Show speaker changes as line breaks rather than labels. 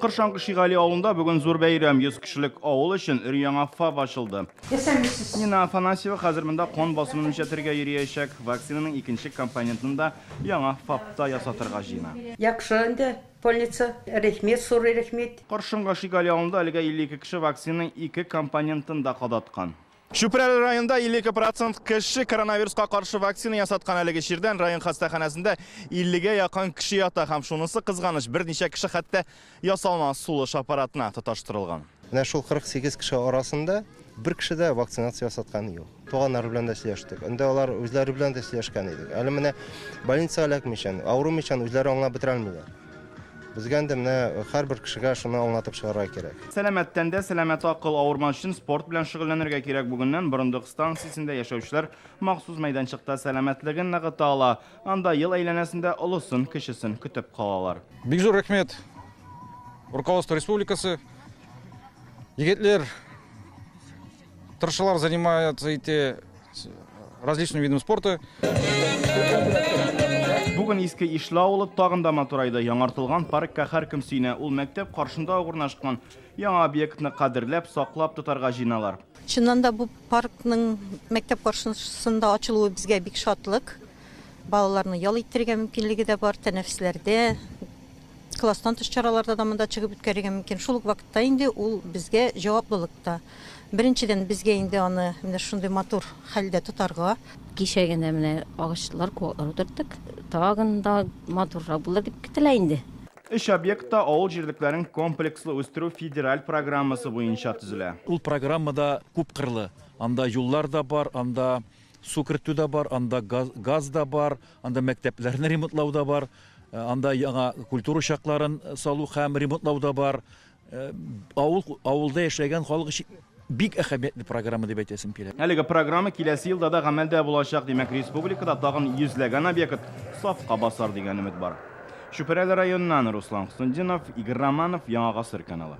Кыршаңгы Шигали авылында бүген зур бәйрәм, 100 кешелек авыл өчен өр-яңа ФАП ачылды.
Исәнмесез.
Нина Афанасьева хәзер монда кан басымын үлчәтергә йөриячәк. Вакцинаның икенче компонентын да яңа ФАПта ясатырга җыена.
Яхшы инде больница. Рәхмәт, зур рәхмәт.
Кыршыңгы Шигали авылында әлегә 52 кеше вакцинаның ике компонентын да кадаткан. Чүпрәле районында 52 процент кеше коронавируска каршы вакцина ясаткан. Әлеге чирдән район хастаханәсендә 50-гә якын кеше ята һәм шунысы кызганыч, берничә кеше хәтта ясалма сулыш аппаратына тоташтырылган.
Менә шул 48 кеше арасында бер кеше дә вакцинация ясаткан юк. Туганнары белән дә сөйләштек. Инде алар үзләре белән дә сөйләшкән идек. Әле менә больницага эләкмичә, авырумыйча үзләре аңлап бетерә алмыйлар. Безгә инде менә һәрбер кешегә шуны аңлатып чыгарга кирәк.
Сәламәт тәндә сәламәт акыл, авырмас өчен спорт белән шөгыльләнергә кирәк. Бүгеннән Борындык станциясендә яшәүчеләр махсус мәйданчыкта сәламәтлеген ныгыта ала. Анда ел әйләнәсендә олысын, кечесен көтеп калалар.
Бик зур рәхмәт руководство республикасы. Егетләр тырышалар, занимаются ите различными видами спорта.
Бүген Иске Ишле авылы тагын да матурайды. Яңартылган паркка һәркем сөенә. Ул мәктәп каршында ук урнашкан. Яңа объектны кадерләп, саклап тотарга җыеналар.
Чыннан да бу паркның мәктәп каршысында ачылуы безгә бик шатлык. Балаларны ял иттерергә мөмкинлеге дә бар, тәнәфесләрдә, класстан тыш чараларда да монда чыгып үткәрергә мөмкин. Шул ук вакытта инде ул безгә җаваплылык та. Беренчедән, безгә инде аны менә шундый матур хәлдә тотарга.
Кичә генә менә агачлар, куаклар утырттык. Тагын да матуррак булыр дип көтелә инде.
Өч объект та авыл җирлекләрен комплекслы үстерү федераль программасы буенча төзелә.
Ул программа да күпкырлы. Анда юллар да бар, анда су кертү дә бар, анда газ да бар, анда мәктәпләрне ремонтлау да бар, анда яңа культура учакларын салу һәм ремонтлау да бар. Авыл, авылда яшәгән халык өчен бик әһәмиятле программа дип әйтәсем килә.
Әлеге программа киләсе елда да гамәлдә булачак, димәк, республикада тагын йөзләгән объект сафка басар дигән өмет бар. Чүпрәле районыннан Руслан Хөснетдинов, Игорь Романов, Яңа Гасыр каналы.